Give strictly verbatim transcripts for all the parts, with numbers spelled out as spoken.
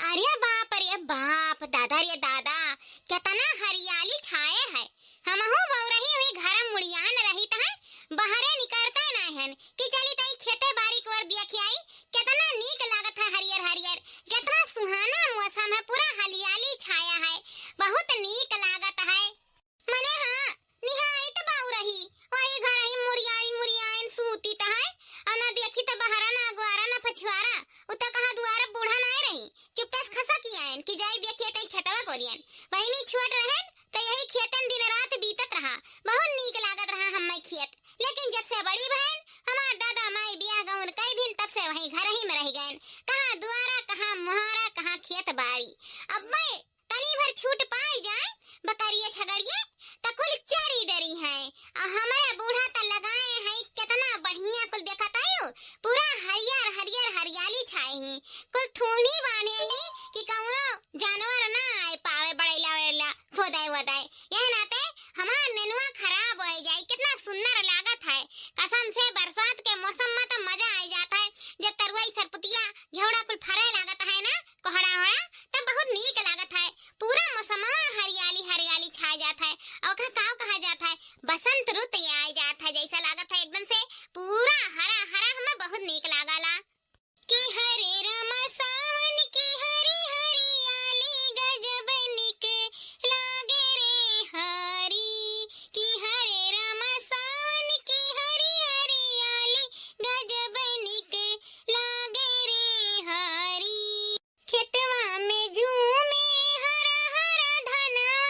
अरे बाप रे बाप, दादा रे दादा, केतना हरियाली छाए है। हमहू बउरही हुई घर में मुड़ियान रहित है, बहरे निकरते नाहीं हन कि चली तई खेते बारी के ओर देखि आई। केतना नीक लागत है हरियर हरियर, केतना सुहाना मौसम है, पूरा हरियाली छाया है, बहुत नीक लागत है। मने हाँ, निहाई त बउरही, वही घर ही मुरियाई मुरियाइन सूती त है, अ ना देखी त बहरा ना अगुआरा ना पछुआरा, उ त कहाँ दुआरा बूढ़ा नाय रही, चुप्पे से खसकी आयन कि जाई देखिए तई खेतवा कोरियन। बहिनी छोट रहन त यही खेतन दिन रात बीतत रहा, बहुत नीक लागत रहा हम्मे खेत, लेकिन जब से बड़ी भयन, हमार दादा माई बियाह गौन कई दिन, तब से वही घर ही में रह गयन, कहाँ दुआरा, कहाँ मुहारा, कहाँ खेत बारी। अब मैं तनी भर छूट पाई जाए बकरिए छगड़िए त कुल चरी डरी हैं। आ हमरे बूढ़ा त लगाए हैं, केतना बढ़िया कुल देखत आयो, पूरा हरियर हरियर हरियाली छाए ही, कुल थूनी बांधे ही कि कउनो जानवर ना आए पावे बड़ैला वड़ैला खोदाए वोदाए। यह नाते हमार नेनुआ खराब हो जाए, कितना सुंदर लागत है। कसम से बरसात के मौसम में त मजा आ जात है, जब तरुआ सरपुतिया घेवड़ा कुल फरे लागत है ना, कोहड़ा होड़ा, तब बहुत नीक लागत है। पूरा मौसमवा हरियाली हरियाली छा जात है। और ओका काव कहा जात है, बसंत रुत आ जात है, जैसा लागत है एकदम से पूरा हरा हरा, हमें बहुत नीक लागला। कि हरे रामा सावन की हरी हरियाली गजब निक लागे रे हारी, कि हरे रामा सावन की हरी हरियाली गजब निक लागे रे हारी। खेतवा में झूमे हरा हरा धनवा,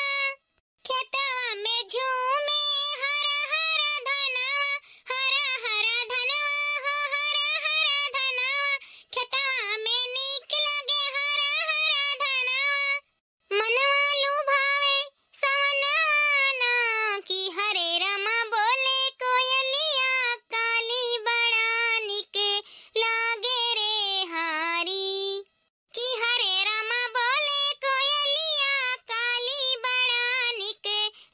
खेतवा में झूमे हरा हरा धनवा, हरा हरा धनवा हो हरा हरा धनवा, खेतवा में नीक लगे हरा हरा धनवा। मनवा लुभावे सवनवा ना, कि हरे रामा बोले कोयलिया काली बड़ा निक लागे रे हारी। कि हरे रामा बोले कोयलिया काली बड़ा निक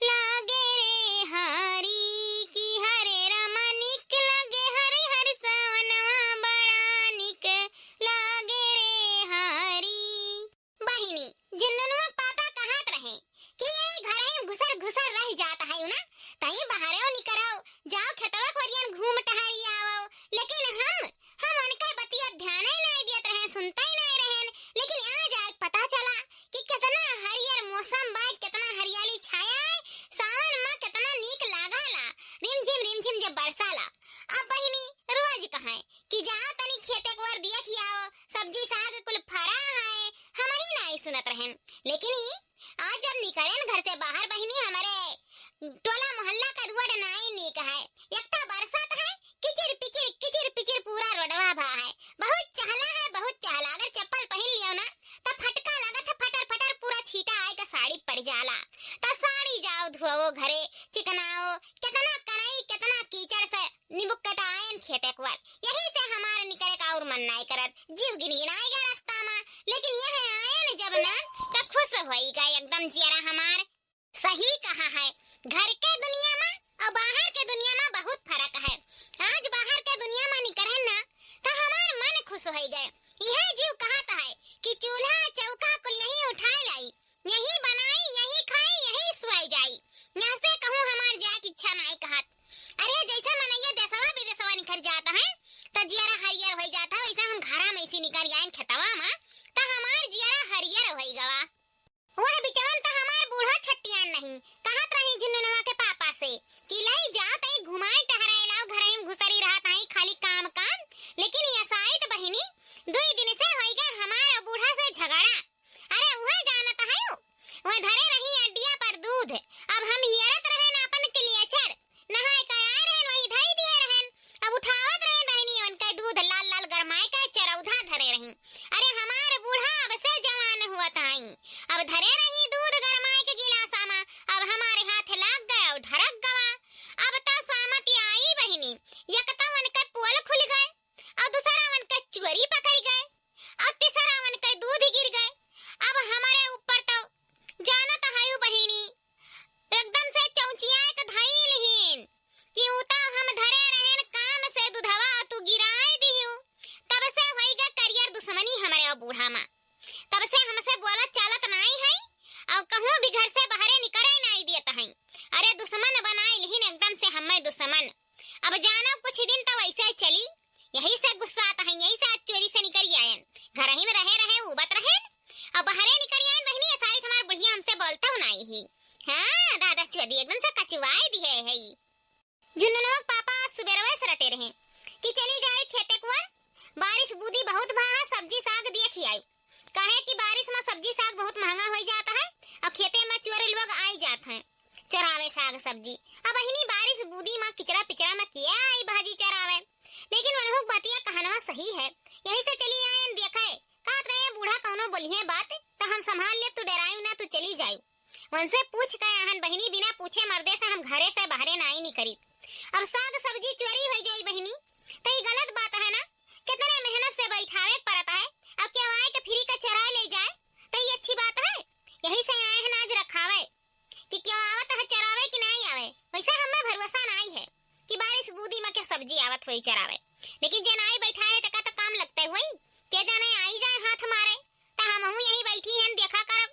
लागे रे हारी, कि हरे रामा निक लागे हरि हरि सवनवा बड़ा निक लागे रे हारी। बहिनी, झुनझुनवा पापा कहत रहे कि यही घर में घुसर घुसर रह जात है ना, तई बहरेउ निकरउ, जाओ खेतवा खोरियन घूम टहरी आवउ, लेकिन हम हम उनके बतिया ध्यान ही नहीं देत रहे, सुनते ही नहीं रहन। लेकिन आज आए पता चला कि कितना हरियर मौसम बा, कितना हरियाली छाया है। सावन में कितना नीक लागला, रिमझिम रिमझिम जब बरसाला। अब बहिनी रोज कहें कि जाओ तनी खेते को ओर देख आओ, सब्जी साग कुल फरा है, हम ही नहीं सुनत रहन। लेकिन ई आज जब निकलेन घर से बाहर बहिनी, हमरे टोला मोहल्ला का रोड नाई नीक है, एक तो बरसात है, किचिर पिचिर किचिर पिचिर पूरा रोडवा भा है। बहुत चहला है, बहुत चहला। अगर चप्पल पहिन लियो ना त फटका लागत है, फटर फटर पूरा छींटा आए के साड़ी पड़ जाला। त साड़ी जाओ धोवो घरे, चिकनाओ, कितना कनाई कितना कीचड़ से निबुक के त आयन खेते कुआर। यही से हमार निकले का और मन नाई करत, जीव गिनगिनाए गया रास्ता में। लेकिन यह आयन जब ना त खुश होई गए एकदम जियरा हमार। सही कहा है, घर के दुनिया में और बाहर के दुनिया में बहुत फर्क है। आज बाहर के दुनिया में निकरन ना त हमार मन खुश होई गए। यह जीव कहत है कि चूल्हा चौका कुल यही उठाए लाई, यही बनाई, यही खाई, यही सोई जाई। यहाँ से कहूँ हमार जाए की इच्छा नाई कहत। अरे जैसे मनैया देसवा विदेसवा निकर जात है त जियरा हरियर होई जात है, वैसे हम घरा में इसी निकर जाए खेतवा में त हमार जियरा हरियर होई गवा। वह बिचवन त हमार बूढ़ा छट्टियान नहीं, कहत रही झुनझुनवा के एकदम से कचवाए दिहे है ई। झुननुआ के पापा आज सुबेरवे से रटे रहे कि चली जाए खेते कुआर, बारिश बूदी बहुत भा है, सब्जी साग देखि आयु। काहे कि बारिश मा सब्जी साग बहुत महंगा होइ जात है और खेते मा चोर लोग आई जात हैं चोरावे साग सब्जी। अब अहिनी बारिश बूदी मा किचरा पिचरा मा किया आई भाजी चोरावे, लेकिन वनहु के बतिया कहनवा सही है। यही से चली आयन देखे, कहत रहे बूढ़ा कौनो बोलिहे बात त हम संभाल लेब, तू डेरायु ना, तू चली जायु। उनसे पूछ के आहन बहिनी, बिना पूछे मर्दे से हम घरे से बाहरे नाई निकरी। अब साग सब्जी चोरी होइ जाई बहिनी, त ई गलत बात है ना? कितने मेहनत से बैठावे के परत है, अब केहू आए के फ्री का चोराए ले जाए, त ई अच्छी बात है? यही से आए हैं आज रखावे कि केहू आवत है चोरावे कि नाई आवे। वैसे हमें भरोसा नाई है कि बारिश बूदी मा के सब्जी आवत होई चोरावे, लेकिन जे नाई बैठा है तका तो काम लगते हुई, के जाने आई जाए हाथ मारे, त हमहू यही बैठी हैं देखा करब।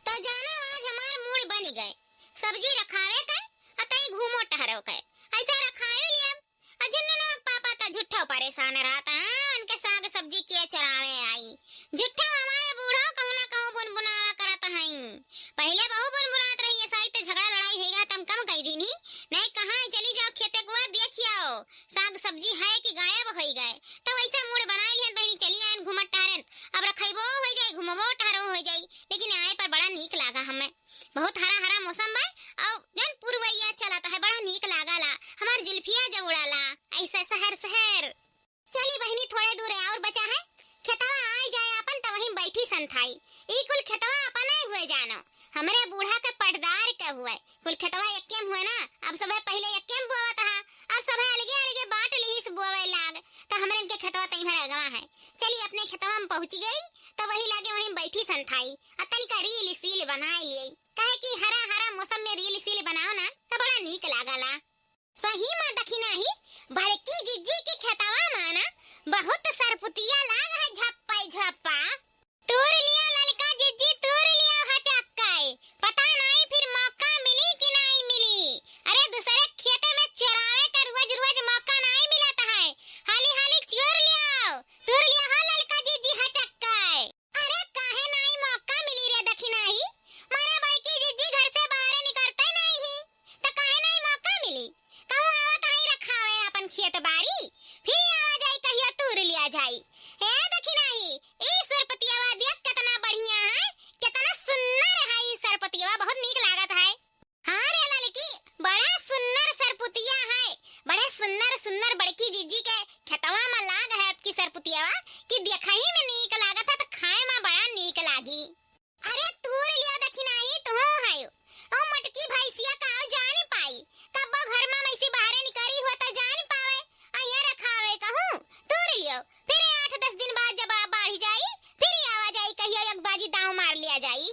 तो जाना आज हमार मूड बनि गए, सब्जी रखावे के, अतई घूमो टहरो के, ऐसे रखाए लियब। आ झुननुआ के पापा त झूठो परेशान रहत हैं, उनके साग सब्जी के चोरावे आई, झूठो हमारे बूढ़ो कहूँ ना कहूँ बुनबुनावा करत हैं। पहिले बहु बुनबुनात रही, ऐसा ही त झगड़ा लड़ाई है, तम कम कह दीनी, नहीं कहाँ चली जाओ खेते कुआर देखि आओ, साग सब्जी है कि गायब होइ गए। तो वैसे मूड बनाए लिहन बहिनी, चली आयन घूमत टहरन, अब रखैबो होइ जाई, घूमबो टहरो होइ जाई, लेकिन आए पर बड़ा नीक लागा हमें। बहुत हरा हरा मौसम बा, और जन पुरवैया चलत है, बड़ा नीक लागला, हमार जिल्फिया जब उड़ाला, ऐसे सहर सहर। चली बहिनी, थोड़े दूर और बचा है, खेतवा आई जाए आपन, त वहीं बैठी संथाई। ई कुल खेतवा अपने हुए जानो, हमरे बूढ़ा के पटदार के हुए। कुल खेतवा एक्के में हुए ना, अब सभे पहिले एक्के में बोवत हा, अब सभे अलगे अलगे बांट लिहिस बोवे लाग, त हमरन के खेतवा तइहर अगवा है। चली अपने खेतवा में पहुँच गई, त वही लागे वहीं बैठी संथाई, आ तनिका रील सील बनाए लिए, काहे कि हरा हरा मौसम में रील सील बनाओ ना, त बड़ा नीक लागला। सही मा दखिनाही, बड़की जिज्जी के खेतवा मा ना बहुत सरपुतिया लाग है, झप्पा झप्पा। तूर लिया ललका जिज्जी, तूर लिया हचक्काई, पता नाई फिर मौका मिली कि नाई मिली। अरे दूसरे खेते में चोरावे का रोज रोज मौका नाई मिलत है, हाली हाली चूर लिया, तूर लिया हो ललका जिज्जी हचक्काई। अरे काहे नाई मौका मिली रे दखिनाही, मारे बड़की जिज्जी घर से बाहरे निकरते नाई ही। त काहे नाई मौका मिली? कहूँ आवत हई रखावे आपन खेत बारी, फिर आवा जाई कहियो तूर लिया जाई। ए दखिनाही, ई सरपतियावा देख केतना बढ़िया है, केतना सुन्नर है ई सरपतियावा, बहुत नीक लागत है। हाँ रे ललकी, बड़ा सुन्नर सरपुतिया है, बड़े सुन्नर सुन्नर बड़की जिज्जी के खेतवा मा लाग है अबकी सरपुतियावा कि देखही में नीक लागत है त खाए मा बड़ा नीक लागी। अरे तूर लियो दखिनाही, तुहू हयो। ओ मोटकी भैंसिया का जान पाई, कब्बो घर मा मैसी बाहरे निकरी हुआ त जान पावे, अइया रखावे कहूँ, तूर लियो। फिर आठ दस दिन बाद जब आ बाढ़ी जाई, फिर आवा जाई, कहियो एक बाजी दाव मार लिया जाई।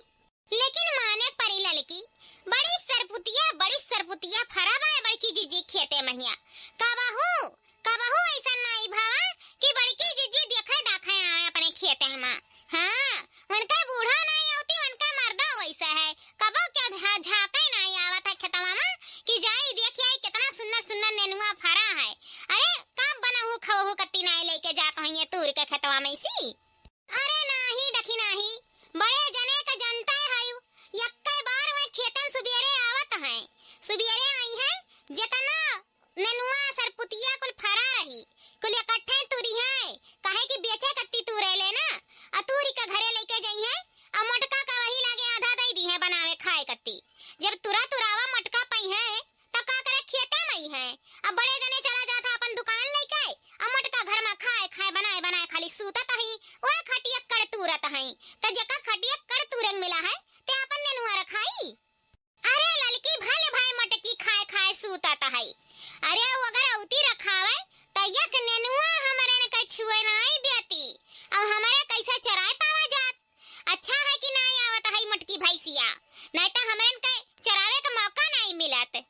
लेकिन माने परी ललकी, बड़ी सरपुतिया, बड़ी सरपुतिया फरा बाय बड़की जिज्जी खेते महिया। कबहू कबहू ऐसन नाई भवा कि बड़की जिज्जी देखे दाखे आवे अपने खेते मा। हाँ, उनका बूढ़ा नाई आवती, उनका मर्दा वैसा है। कबो क्यों झा-, झांके नाई आवत है खेतवा मा कि जाई देखी आई कितना सुन्नर सुन्नर नेनुआ फरा है। अरे, कब बनहू खवहू कत्ती नाई लेके जात होइए तूर के खेतवा मा इसी? अरे नाही दखिनाही, बड़े जने का जनता है, यक्के बार वह खेतन सुबेरे आवत हैं, सुबेरे आई हैं, जितना नेनुआ सरपुतिया कुल फरा रही, कुल इकट्ठे तुरी हैं, काहे कि बेचे कत्ती तुरे ले ना, आ तुरी के घरे लेके जाई हैं, आ मोटका का वही लागे आधा दे दी है बनावे खाए कत्ती। जब तुरा तुरावा मोटका पई है, त का करे खेते मई है, अब बड़े जने चला जात है अपन दुकान लेके, आ मोटका घर मा खाए खाए बनाए बनाए खाली सूतत ही, ओए खटिया कड़ तुरत है, त जेका खटिया कड़ तुरे मिला है, ते अपन नेनुआ रखाई। अरे ललकी भल भाई मटकी खाए खाए सूतत हई। अरे वो अगर अउती रखावे त एक नेनुआ हमरन के छुए नाई देती। अब हमरे कैसे चराए पावा जात? अच्छा है कि नाई आवत हई मोटकी भैंसिया, नाई त हमरन के चरावे के मौका नाई मिलत।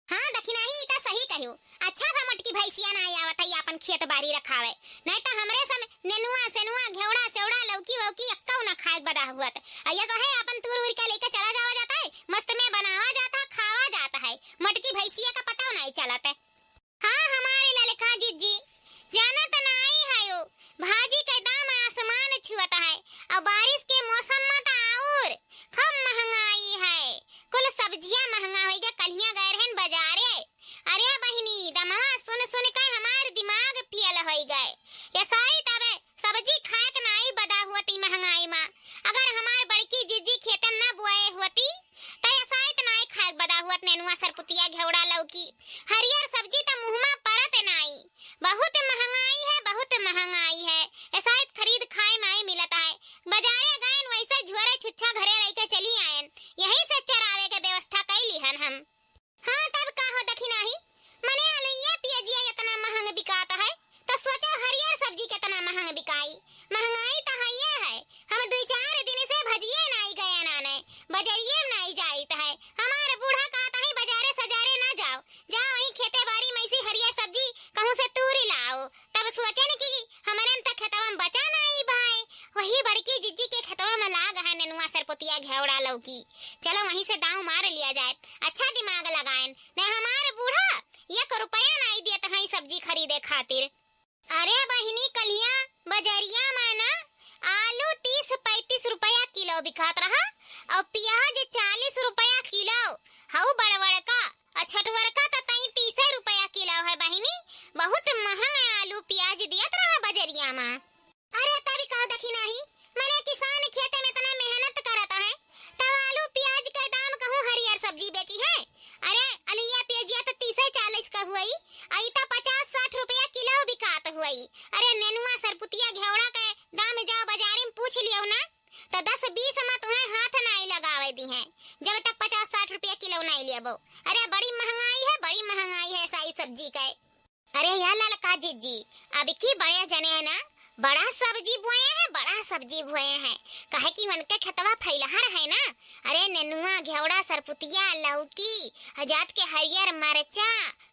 हाँ दखिनाही, ई त सही कहियो। अच्छा भा मोटकी भैंसिया नाई आवत हई आपन खेत बारी रखावे, नाई त हमरे सन नेनुआ, सेनुआ, घेवड़ा, सेवड़ा, लौकी, वौकी एक्कौ ना खाए बदा हुअत। आ ये तो है, आपन तूर उर के लेके चला जावा जाता है, मस्त में बनावा जाता, खावा जाता है। मोटकी भैंसिया का पता नहीं चलत है। हाँ, हमारे ललका जिज्जी, जानत नाई है यो, भाजी के दाम आसमान छुअत है, और बारिश के मौसम में तो और खूब महंगाई है, कुल सब्जियां महंगा महंगाई मा। अगर हमार बड़की जिज्जी खेतन ना बुआए होती, त एसाइत नाई खाए बदा हुअत नेनुआ सरपुतिया घेवड़ा लौकी। हरियर सब्जी त मुँह मा परत नाई। बहुत महंगाई है, बहुत महंगाई है। एसाइत खरीद खाए माई मिलत है। बजारे गएन वैसे झुअरे छुच्छा घरे लइके चली आएन। यही से चरावे के व्यवस्था कई लिहन हम। हाँ, तब का हो दखिनाही? मने आलुइया पियजिया इतना महंग बिकात है, त सोचो हरियर सब्जी कितना महंग बिकाई। महंगाई त हइये है। हम दुई चार दिन से भजिए नाई गए नाने, बजरिए नाई जाइत है। हमार बूढ़ा कहत है, "बजारे सजारे ना जाओ, जाओ वहीं खेते बारी में से हरियर सब्जी कहूँ से तूरी लाओ।" तब सोचन कि हमरन त खेतवा में बचा नाई भाई, वही बड़की जिज्जी के खेतवा में लाग है नेनुआ सरपुतिया घेवड़ा लौकी। चलो वहीं से दाव मार लिया जाए। अच्छा दिमाग लगाएन, नहीं हमार बूढ़ा एक रुपया नाई देत है सब्जी खरीदे खातिर। अरे बहिनी, कलिया बजरिया में ना आलू तीस पैंतीस रुपया किलो बिकात रहा और प्याज चालीस रुपया किलो। हऊ बड़वड़का और छोटवरका तो तई तीसे रुपया किलो है बहिनी। बहुत महंग आलू प्याज दियत रहा बजरिया में। अरे तभी कहो दखिनाही, मने किसान खेते में इतना मेहनत करत है, तब आलू प्याज के दाम कहूँ हरियर सब्जी बेची है। अरे आलुइया प्याजिया तो तीसे चालीस का हुई, अई तो पचास साठ रुपया किलो बिकात हुई। अरे नेनुआ सरपुतिया घेवड़ा के दाम जाओ बाजारी में पूछ लियो ना, तो दस बीस में तुम्हें हाथ नाई लगावे दी हैं, जब तक पचास साठ रुपया किलो नाई लेबो। अरे बड़ी महंगाई है, बड़ी महंगाई है साई सब्जी के। अरे या ललका जिज्जी, अब की बड़े जने है ना, बड़ा सब्जी बोए हैं, बड़ा सब्जी बोए हैं, काहे कि उनके खेतवा फैलहर है ना। अरे नेनुआ, घेवड़ा, सरपुतिया, लौकी, जात के हरियर मरचा,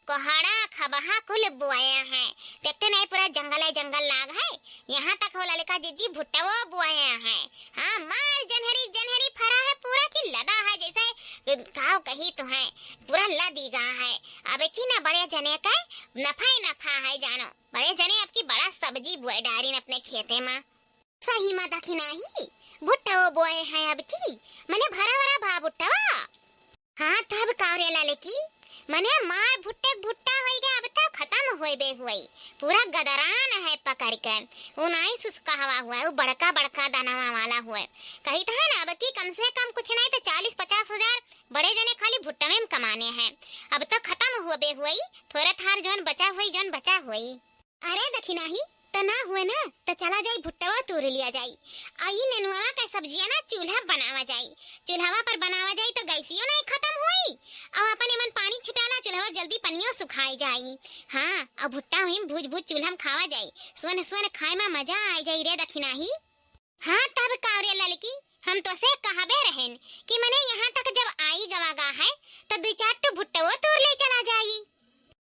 कोहड़ा, खबहा कुल बोए हैं। देखते नहीं पूरा जंगल है, जंगल लाग है। यहाँ तक हो ललका जिज्जी भुट्टवो बोए हैं। हाँ, मार जनहरी जनहरी फरा है पूरा की लदा है जैसे काव कही तो है, पूरा लदी गा है। अब की ना बड़े जने का नफा ही नफा है जानो। बड़े जने अब की बड़ा सब्जी बोए डारिन अपने खेते मा। सही मा दखिनाही, भुट्टो बोए हैं अब की, मने भरा भरा भा भुट्टवा। हाँ तब कावरे ललकी, मने मार भुट्टे भुट्टा होई गए, अब तो खतम होए बे हुई, पूरा गदरान है पकड़ के। उ नाई सुस्कावा हुआ है, उ बड़का बड़का दानवा वाला हुआ है। कही तो है ना, अब की कम से कम कुछ नहीं तो चालीस पचास हजार बड़े जने खाली भुट्टवे में कमाने हैं। अब तो खतम हुआ बे हुई, थोड़ा थार जौन बचा हुई, जौन बचा हुई। अरे दखिनाही, त ना हुए ना, त चला जाई भुट्टवा तूर लिया जाई। आ ई नेनुआ के सब्जिया ना चूल्हा बनावा जाई। चूल्हावा पर बनावा जाई त गैसियो नहीं खतम हुई। और अपन एमन पानी छुटाला, चूल्हावा जल्दी पनियो सुखाई जाई। हाँ, और भुट्टा हुई भूज भूज चूल्हा में खावा जाई। सुन सुन खाए में मजा आई जाई रे दखिनाही। हाँ तब का रे ललकी, हम तो से कहबे रहेन कि मने यहाँ तक जब आई गवा गा है, त दुई चार ठो भुट्टवो तूर ले चला जाई।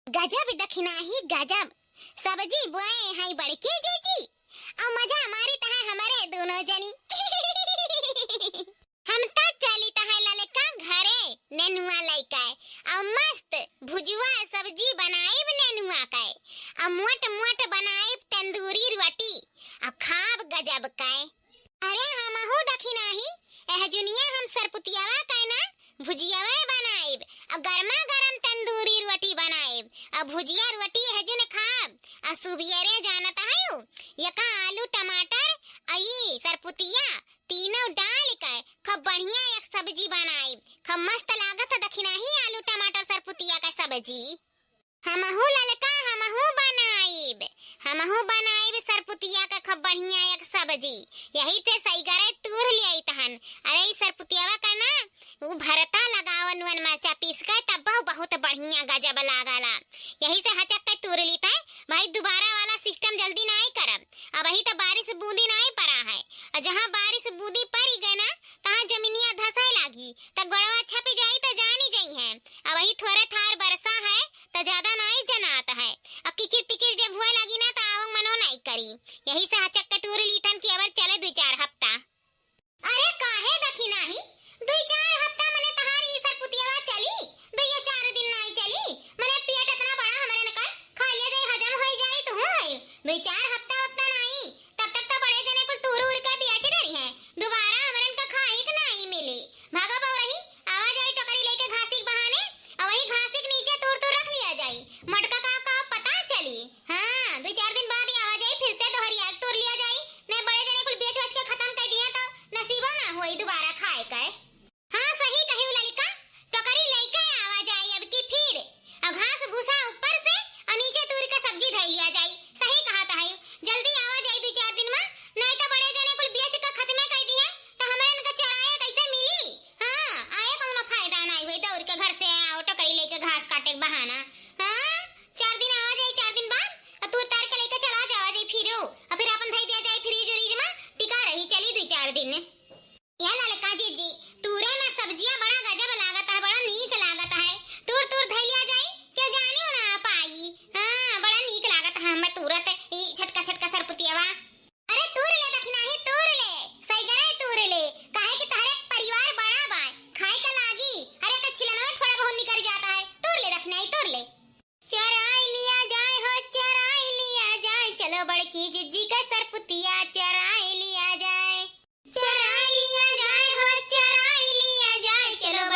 गजब दखिनाही गजब, सब्जी बोए हैं बड़की जीजी, और मजा मारी तहे हमारे दोनों जनी। हम त चली तहे ललका घरे नेनुआ लइके, और मस्त भुजुआ सब्जी बनाइब नेनुआ के, और मोट मोट बनाइब तंदूरी रोटी, और खाब गजब के। अरे हमहू दखिनाही, एह जुनिया हम सरपुतियावा के ना भुजियावे बनाइब, और गरमा गरम तंदूरी रोटी बनाइब, और भुजिया रोटी एह जुन खाब, और सुबियरे जानत हयू, यका आलू टमाटर, और ई सरपुतिया तीनों डाल के खूब बढ़िया एक सब्जी बनाइब। खूब मस्त लागत दखिनाही आलू टमाटर सरपुतिया का सब्जी। हमहू ललका, हमहू बनाइब, हमहू बनाइब सरपुतिया का खूब बढ़िया एक सब्जी। यही ते सईगरे तूर लियाई तहन। अरे ई सरपुतियावा का ना, उ भरता लगाओ नुअन मरचा पीस के, तब बहु-, बहुत बढ़िया गजब लागला। यही से हचक के तूर ली तय, भाई दोबारा वाला सिस्टम जल्दी नाई करब। अबही त बारिश बूंदी नाई परा है, और जहाँ बारिश बूंदी परी गए ना, तहाँ जमीनिया धसाए लागी, त गोड़वा छपी जाई त जानी जइहैं। अबही थोरे थार बरसा है, त ज्यादा नाई जनात है। अब किचिर पिचिर जब हुए लागी ना, त आवक मनो नाई करी। यही से हचक के तूर लीथन कि अबर चले दुई चार हफ्ता। अरे काहे दखिनाही, दुई चार हफ्ता मने तहार ई सरपुतियावा चली, दुइये चार दिन नाई चली, मने पेट इतना बड़ा हमरे नकर, खा लिया जाई, हजम होई जाई, तू हूँ है। दुई चार हफ्ता उतना नाई, तब तक तो बड़े जने कुल तूर उर के बेच डरी है। दोबारा हमरे होई दुबारा खाए के। हाँ, सही कहियो ललका, टोकरी लइके आवा जाई अब की फिर। अउ घास भूसा ऊपर से, अउ नीचे तूर के सब्जी धइ लिया जाई। सही कहत है, जल्दी आवा जाई दुइ चार दिन मा, नाहीं त बड़े जने कुल बेच के खतमे कइ दिहे, त हमरे इनका चराए कैसे मिली? हाँ, आए कउनो फायदा नाहीं होई, दौड़ के घर से आओ, टोकरी लइके घास काटे के बहाना। हाँ, चार दिन आवा जाई, चार दिन बाद, अउ तूर तार के लइके चला जावा जाई फिरो, अउ फिर आपन धइ दिया जाई फ्रिज उरिज मा, टिका रही, चली दुइ चार दिन। या ललका जिज्जी, तूरे में सब्जिया बड़ा गजब लागत है, बड़ा नीक लागत है। तूर तूर धइलिया जाई, के जानियो ना पाई। हाँ, बड़ा नीक लागत है हमें तूरत, ई छटका छटका सरपुतियावा। अरे तूर ले दखिनाही, तूर ले, सही करे तूर ले, काहे कि तहरे परिवार बड़ा बा, खाए के लागी। अरे त छिलनवे थोड़ा बहुत निकर जाता है, तूर ले दखिनाही, तूर ले। चराई लिया जाए हो, चराई लिया जाए, चलो बड़की जिज्जी का सरपुतिया चराई लिया जाए। चराई लिया जाए हो, चराई लिया जाए, चलो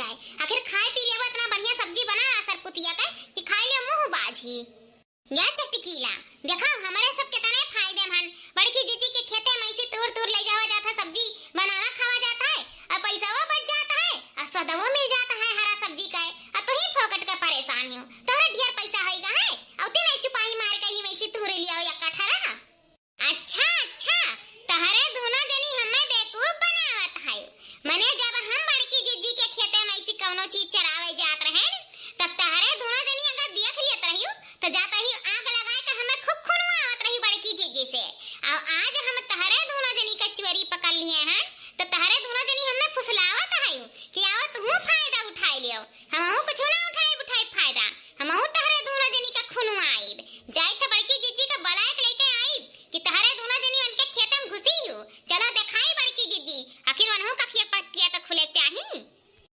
आखिर खाए पी लेबो, इतना बढ़िया सब्जी बना सरपुतिया के कि खाए ले मुँह बाझी। या चटकीला, देखो हमरे सब कितने फायदे में हन। बड़की जिज्जी के खेते में से तूर तूर ले जावा जात है, सब्जी बनावा खावा जात है, और पैसाओ बच जात है, और स्वादवो मिल जात है हरा सब्जी का, और तू ही फोकट के परेशान हो। तोहरे ढेर पैसा होइगा है, और उतने चुपाई मार के ही में से तूर लिया या कठरा। अच्छा, अच्छा, तहरे दोनों जनी हमें बेवकूफ बनावत है। मने जब हम बड़की जिज्जी के खेते में से कौनो चीज चरावे जात रहे, तब तहरे दोनों जनी अगर देख लेत रहियो, तो जात रही आग लगाए के हमें खूब खुनवावत रही बड़की जिज्जी से। और आज हम तहरे दोनों जनी का चोरी पकड़ लिए हैं, तो तहरे दोनों जनी हमें फुसलावत है कि आओ तुहू फायदा उठाई लियो। हमहू कुछ ना उठाई, उठाई फायदा, हमहू तहरे दोनों जनी का खुनवाइब। जाई थे बड़की जिज्जी का बलाय के लेके आइब कि तहरे दोनों जनी उनके खेते में घुसी हो। चलो देखाई बड़की जिज्जी, आखिर उनहू का खिया पकिया तो खुले चाही।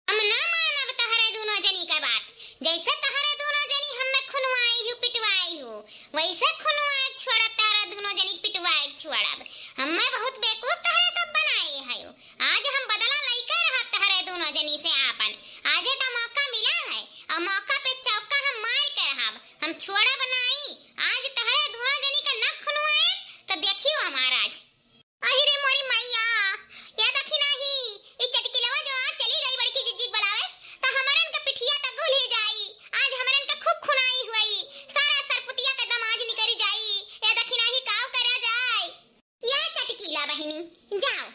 हम ना मानब तहरे दोनों जनी का बात। जैसे तहरे दोनों जनी हमें खुनवाई हो, पिटवाई हो, वैसे खुनवाए छोड़ब, तहरे दोनों जनी पिटवाए छोड़ब। हमें बहुत बेवकूफ तहरे सब बनाए है। आज हम बदला लइके रहब तहरे दोनों जनी से आपन। आजे तो मौका मिला है, और मौका पे चौका हम मार के रहब। हम छोड़ब नाई। आज तहरे दोनों जनी का ना खुनवाए, तो देखियो हमार आज। अहि रे मोरी मैया, या देखी नाही, ई चटकिलवा जो आज चली गई बड़की जिज्जी के बुलावे, त हमरन के पिठिया त गुल ही जाई। आज हमरन के खूब खुनाई हुई, सारा सरपुतिया के दम आज निकरी जाई। या देखी नाही, काव करा जाए। या चटकीला बहिनी, जाओ,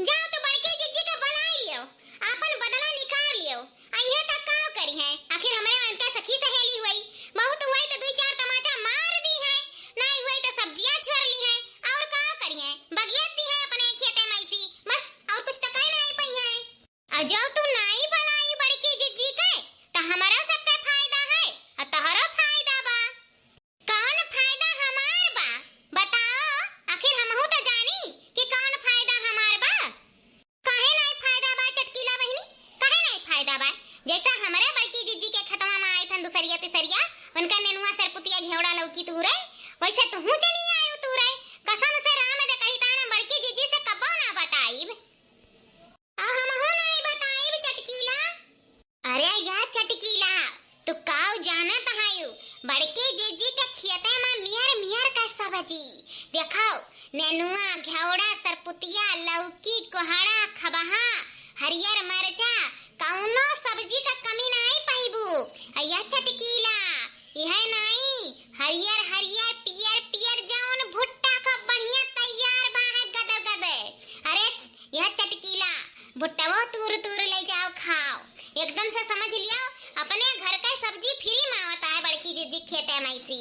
जाओ तो बड़की जिज्जी के बुलाई लियो, आपन बदला निकाल लियो। आ इहे त काव करी है, आखिर हमरे उनके सखी सहेली हुई, बहुत हुई तो दुई चार तमाचा मार दी है, नाई हुई तो सब्जियां छोर ली है, और काव करी है, बगियत दी है अपने खेते में से, बस और कुछ तो कह नाई पई है। आ जब तू नाई बनाई बड़की जिज्जी के, त हमरो सबके फायदा है, आ तोहरो फायदा बा। कौन फायदा हमार बा? बताओ, आखिर हमहू तो जानी कि कौन फायदा हमार बा। काहे नाई फायदा बा चटकीला बहिनी? काहे नाई फायदा बा? जैसा हमरे बड़की जिज्जी के खतवा में आए थन दुसरिया तिसरिया, उनका नेनुआ सरपुतिया घेवड़ा लौकी तूरे, वैसे तुहू चली आयु तूरे। कसम से राम दे कही ताना बड़की जिज्जी से कबो ना बताइब। आ हमहू नाई बताइब चटकीला। अरे या चटकीला, तू काऊ जानत हायू? बड़की जिज्जी के खेते में मियर मियर का सब्जी। देखो, नेनुआ, घेवड़ा, सरपुतिया, लौकी, कोहड़ा, खबहा, हरियर मरचा, कौनो सब्जी का कमी नाई पाइबू। आ या चटकीला, यह नाई, हरियर हरियर, पियर पियर, जौन भुट्टा का बढ़िया तैयार बा है गदे गदे। अरे यह चटकीला, भुट्टवो तूर तूर ले जाओ, खाओ। एकदम से समझ लियो, अपने घर का सब्जी फ्री में आवता है बड़की जिज्जी खेते में से।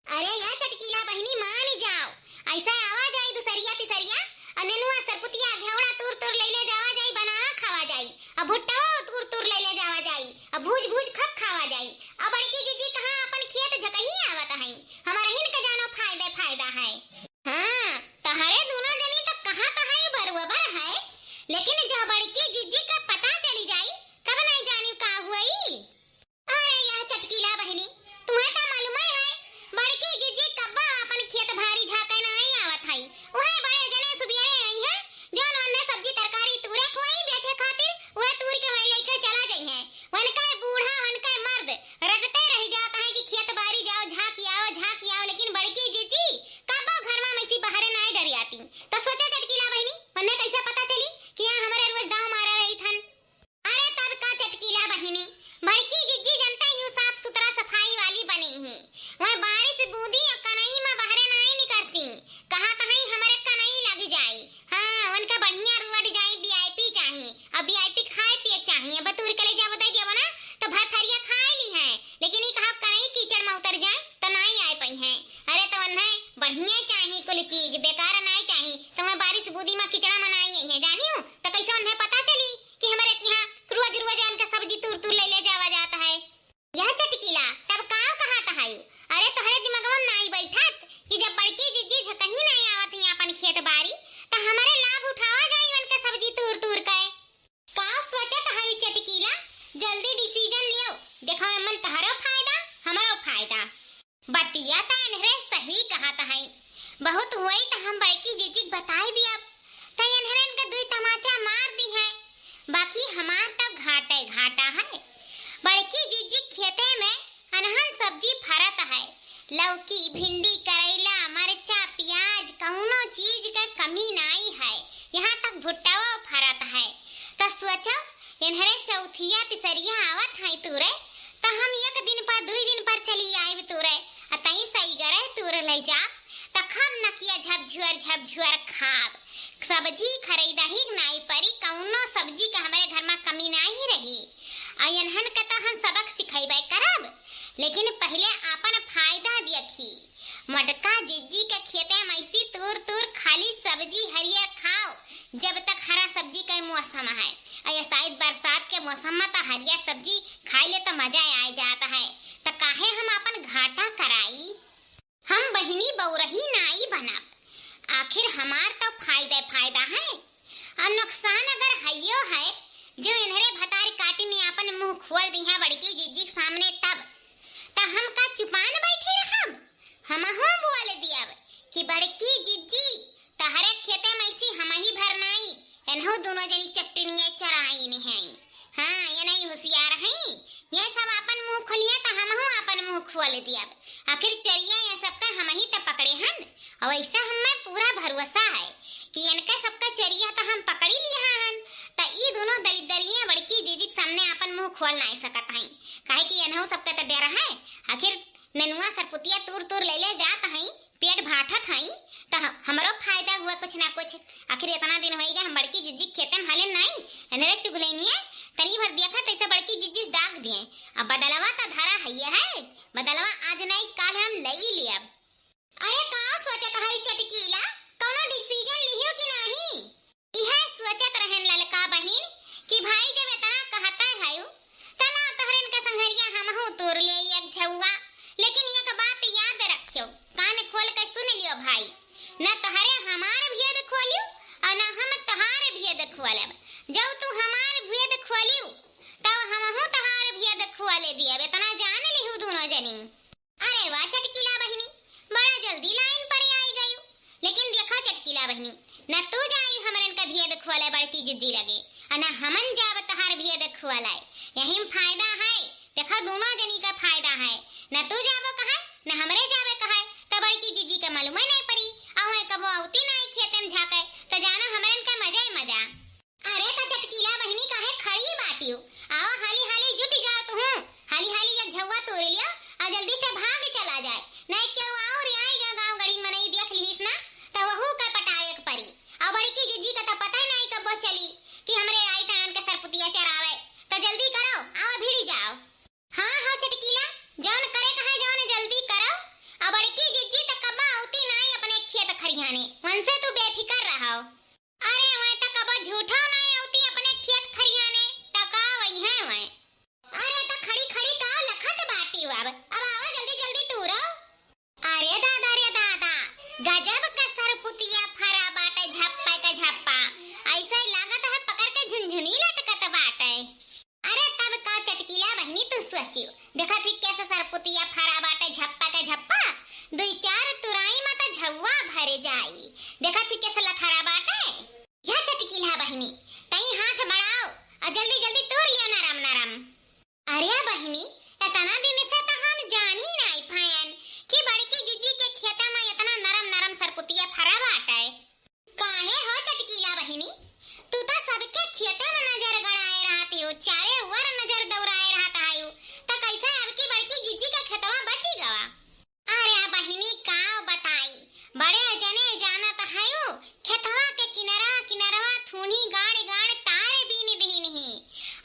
अरे या चटकीला बहिनी, मान जाओ, ऐसा आवा जाई दुसरिया तिसरिया, आ नेनुआ सरपुतिया घेवड़ा तूर तूर ले ले जावा जाई, बनावा खावा जाई, आ भुट्टवो तूर तूर ले ले जावा जाई, आ भूज भूज खप खावा जाई। आ बड़की जिज्जी कहाँ अपन खेत झकही आवत है, हमार हिन के जानो फायदे फायदा है। हाँ, तहरे दोनों जनी तो कहा तहरे बरोबर है, लेकिन जब बड़की जिज्जी का पता चली जाई, तब नहीं जानी का हुई। अरे यह चटकीला बहिनी, तुम्हें तो मालूम है, बड़की जिज्जी कब्बा अपन खेत भारी झाके नहीं आवत है। वह बड़े जने सुबियरे आई है, जौन वन्ने सब्जी तरकारी तूरे खोई बेचे खातिर, वह तूर के वही लेके चला जाई है। वनका बूढ़ा, वनका मर्द रटते रह जाता है कि खेत बारी जाओ, झांक आओ, झांक आओ, लेकिन बड़की जिज्जी कबो घरवा में से बाहरे नाई डरियाती। तो सोचा चटकीला बहिनी, उन्हें कैसे पता चली कि यहाँ हमारे रोज दाव मारा रही थन? अरे तब का चटकीला बहिनी, बड़की जिज्जी जनता ही साफ सुथरा सफाई वाली बनी ही। वह बारिश बूंदी और कनई में बाहरे नाई निकरती, कहा तहीं हमारे कनई लग जाई। हाँ, उनका बढ़िया रोड जाई, वीआईपी चाही, अब वीआईपी खाए पिए चाही। अब तूर के ले जाबो दे देबो ना, तो भर थरिया खाए ली है, लेकिन ई कहा कहीं कीचड़ में उतर जाए, तो नाई आए पई है। अरे तो उन्हें बढ़िया चाही कुल चीज, बेकार नाई चाही। तो वह बारिश बूंदी में कीचड़ा में नाई आई है, जानी हो? तो कैसे उन्हें पता चली कि हमारे यहाँ रोज रोज उनका सब्जी तूर तूर ले ले जावा जाता है? यह चटकीला, तब काव कहा तहायु? अरे तोहरे दिमगवा में नाई बैठत कि जब बड़की जिज्जी झकही नाई आवत ही अपन खेत बारी, त हमरे लाभ उठावा जाई उनके सब्जी तूर तूर के। का सोचत हई चटकीला? जल्दी डिसीजन लियो, देखो एमन तहरो फायदा, हमरो फायदा। बतिया त एनहरे सही कहत हई, बहुत होई त हम बड़की जिज्जी के बताई दियब, त एनहरन के दुई तमाचा मार दी है, बाकी हमार त घाटे घाटा है। बड़की जिज्जी खेते में अनहन सब्जी फरत है। लौकी, भिंडी, करैला, मरचा, प्याज, कौनो चीज के कमी नाई है। यहाँ तक भुट्टाओ फरत है। त सोचो, इन्हरे चौथिया तिसरिया आवत है तूरे, त हम एक दिन पर, दुई दिन पर चली आइब तूरे, आ तई सही गरे तूर ले जा, त खूब नकिया झपझुअर झपझुअर खाब। सब्जी खरीदही नाई परी, कौनो सब्जी का हमरे घर में कमी नाई रही। आ इन्हन के त हम सबक सिखैबे करब, लेकिन पहिले आपन फायदा देखी। मोटका जिज्जी के खेते में ऐसी तूर तूर खाली सब्जी हरियर खाओ, जब तक हरा सब्जी के मौसम है। आ ये शायद बरसात के मौसम में त हरियर सब्जी खाई ले त मजा आ जात है, त काहे हम आपन घाटा कराई? हम बहिनी बौरही नाई बनब, आखिर हमार त फायदा फायदा है, और नुकसान अगर हइयो है, जो इन्हरे भतार काटी में आपन मुंह खोल दिहा बड़की जिज्जी के सामने तब, त हम का चुपान बैठी रहब? हमहू बोल दियब कि बड़की जिज्जी, तहरे खेते में ऐसी हमही भर नाई, एनहू दोनों जनी चट्टनिया चराइन हैं। हाँ, ये नहीं होशियार हैं, ये सब आपन मुंह खोलिया त हमहू आपन मुंह खोल दियब। आखिर चोरिया ये सबका हमही त पकड़े हन, और ऐसा हमें पूरा भरोसा है कि इनका सबका चोरिया त हम पकड़ी लिया हन, त ई दोनों दलिद्दरिया बड़की जिज्जी के सामने आपन मुंह खोल नाई सकत हैं, काहे कि एनहू सबका त डर है। आखिर नेनुआ सरपुतिया तूर तूर ले ले जात हई, पेट भाठत हई, त ह-, हमरो फायदा हुआ कुछ ना कुछ। आखिर इतना दिन होई गए हम बड़की जिज्जी के खेते में हले नाई, एनरे चुगलैनिया, तनी भर देखा तैसे बड़की जिज्जी से दाग दिए। अब बदलवा त धरा हइये है, बदलवा आज नाई काल हम लई लियब। अरे का सोचत हई चटकीला, कौनो decision लिहियो कि नाही? इहे सोचत रहन ललका बहिन कि भाई जब इतना कहते हयू, त ला तोहरन के संघरिया हमहू तूर ले एक झउआ। लेकिन एक बात याद रखियो, कान खोल के सुन लियो भाई, न तोहरे हमार भेद खोलियो और न हम तोहार भेद खोलब। जब तू हमार भेद खोलियो, तब हमहू तोहार भेद खोले दियब, इतना जान लिहू दोनों जनी। अरे वाह चटकीला बहिनी, बड़ा जल्दी line पर आई गयू। लेकिन देखा चटकीला बहिनी, न तू जाई हमरन का भेद खोले बड़की जिज्जी लगे, आ न हमन जाब तहार भेद खोले। यही में फायदा है, देखा दोनों जनी का फायदा है। न तू जाबो कहे, न हमरे जाबे कहे, त बड़की जिज्जी का मालूम ही नहीं पड़ी। आ वहीं कबो औती नहीं खेते में झाके, त जाना हमरन का मजा ही मजा। अरे त चटकीला बहिनी काहे खड़ी बाटियो? आओ हाली हाली जुट जाओ तुहूँ। हाली हाली एक झउआ तोड़ लियो और जल्दी से भाग चला जाए। नहीं केहू और आएगा गाँव गड़ी मनई देख लिहिस ना, त वहू के पटावे के परी। और बड़की जिज्जी का त पता ही नहीं कब चली कि हमरे आई तान के सरपुतिया चरावे। त जल्दी करो, आओ भिड़ी जाओ। हाँ, हाँ, चटकीला, जौन करे कहे जौन जल्दी करो। अब बड़की जिज्जी त कब्बा औती नाई अपने खेत खरियाने, उनसे तू बेफिकर रहो। अरे, वै त कब्बा झूठो नाई औती अपने खेत खरियाने, त का वै है वै? अरे, त खड़ी खड़ी का लखत बाटी अब? अब आवा जल्दी जल्दी तू रो। अरे दादा रे दादा, गजब का सरपुतिया फरा बाटे, झप्पा के झप्पा। ऐसे लागत है पकड़ के झुनझुनी लटकत बाटे। अरे तब का चटकीला बहिनी तू सोचियो, देखत ही कैसे सरपुतिया फरा बाटे, झप्पा के झप्पा। दुई चार तुराई में त झउआ भर जाई। देखत ही कैसे लथरा बाटे। या चटकीला बहिनी, तई हाथ बढ़ाओ और जल्दी जल्दी तूर लियो नरम नरम। अरे बहिनी, इतना दिन से त हम जानी नाई पायन कि बड़की जिज्जी के खेता में इतना नरम नरम सरपुतिया फरा बाटे। काहे हो चटकीला बहिनी, तू त सबके खेते में नजर गड़ाए रहती हो, चारे ओर नजर दौड़ाए रहत आयु, त कैसे अब की बड़की जिज्जी का खेतवा बची गवा? अरे बहिनी, का बताई, बड़े जने जानत हयू, खेतवा के किनरवा किनरवा थूनी गाड़ गाड़ तार बीन दीन ही,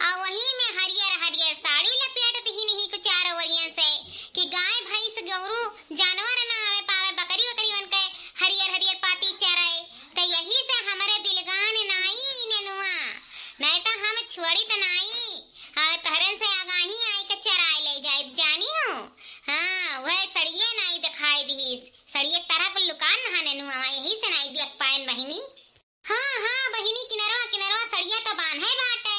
आ वही में हरियर हरियर साड़ी लपेट दीन ही कुछ चारों ओरियन से, कि गाय भैंस गौरू जानवर ना आवे पावे, बकरी वकरी उनके हरियर हरियर पाती चराए। त यही से हमरे बिलगान नाई नेनुआ, नहीं त हम छोड़ित नाई। आ तहरन से आगाही आई के चराए ले जाइत जानी हो। हाँ, वह सड़िए नाई दिखाई दिहिस। सड़िए तरह को लुकान नहा नेनुआ, यही से नाई देख पायन बहिनी। हाँ, हाँ, बहिनी, किनरवा, किनरवा सड़िया त बान्हे बाटे।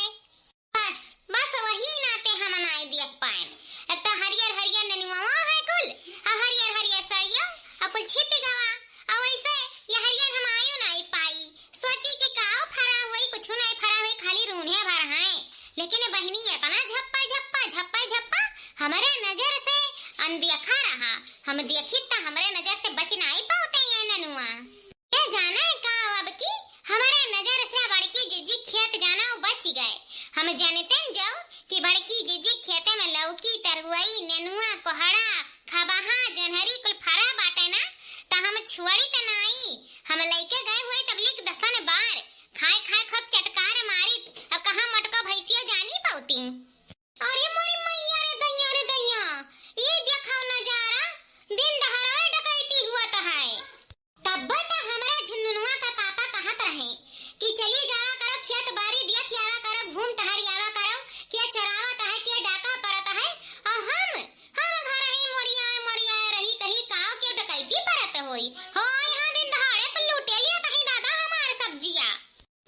बस, बस वही नाते हम नाई देख पायन। एक त हरियर, हरियर नेनुआ है कुल, आ हरियर, हरियर सड़िया, आ कुल छिप गवा। आ वैसे ये हरियर हम आयो नाई पाई। सोची कि काओ फरा हुई, कुछ नाई फरा हुई, खाली रून्हे भर हैं। लेकिन झप्पा, झप्पा, झप्पा, झप्पा, हमरे नजर से अनदेखा रहा। हम देखी त हमरे नजर से बच नाई पावते ये ननुआ। ए जाने का अब की हमरे नजर से बड़की जिज्जी खेत जाना उ बच गए। हम जानते न जाऊ कि बड़की जिज्जी खेते में लौकी, तरहुई, नेनुआ, कोहड़ा, खबहा, जनहरी कुल फरा बाटे ना, त हम छोड़ी त नाई। हम लइके गए हुए तबलीक दसन बार, खाए खाए खूब चटकार मारित, अब कहाँ मोटका भैंसियो जानी पौती। अरे मोरी मैया रे दैया रे दैया, ई देखा नजारा, दिन दहाड़े डकैती हुआ त है। तब्बे त हमरा झुननुआ का पापा कहत रहे कि चली जावा करो खेत बारी, देख आवा करो, घूम टहरी आवा करो, के चरावत है, के डाका परत है, और हम, हम घर ही मोरियाए मोरियाए रही, कहीं काव के डकैती परत होई। हो, यहाँ दिन दहाड़े पर लूटे लिया कहीं दादा हमार सब्जिया।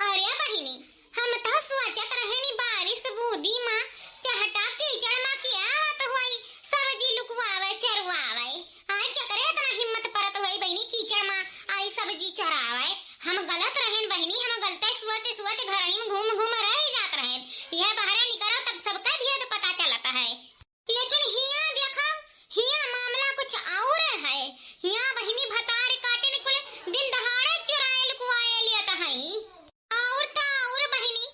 अरे बहिनी, हम त सोचत रहेनी बारिश बूदी मा चहटा कीचड़ मा के आवत होई, सब्जी लुकवावे, चरवावे। आय केकरे इतना हिम्मत परत होई बहिनी कीचड़ मा आई सब्जी चरावे? हम गलत रहेन बहिनी, हम गलते सोच सोच घर ही में घूम घूम रह जात रहेन। यह बहरे निकरो तब सबका भेद पता चलत है। लेकिन हियाँ देखो, हियाँ मामला कुछ और है। हियाँ बहिनी भतार काटिन कुल दिन दहाड़े चुराए लुकवाए लियत हई। और त और बहिनी,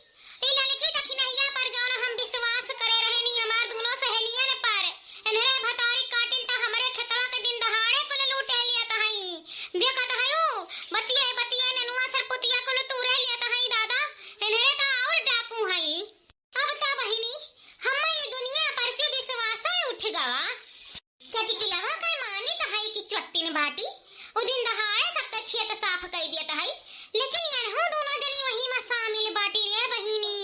ई ललकी दखिनहिया पर जौन हम विश्वास करे रहनी हमार दूनो सहेलियन पर, इन्हरे भतारी काटिन त हमरे खेतवा के दिन दहाड़े कुल लूटे लियत हई। देखत हयू, बतिये बतिये ननुआ सरपुतिया कुल तूरे लियत हई दादा, इन्हरे त और डाकू हई। अब त बहिनी, हम्मे ई दुनिया पर से विश्वास उठ गवा। चटकिलवा का मानित है कि चट्टिन बाटी, उ दिन दहाड़े सबके खेत साफ कई देत है, लेकिन यनहू दोनों जनी वही में शामिल बाटी रे बहिनी।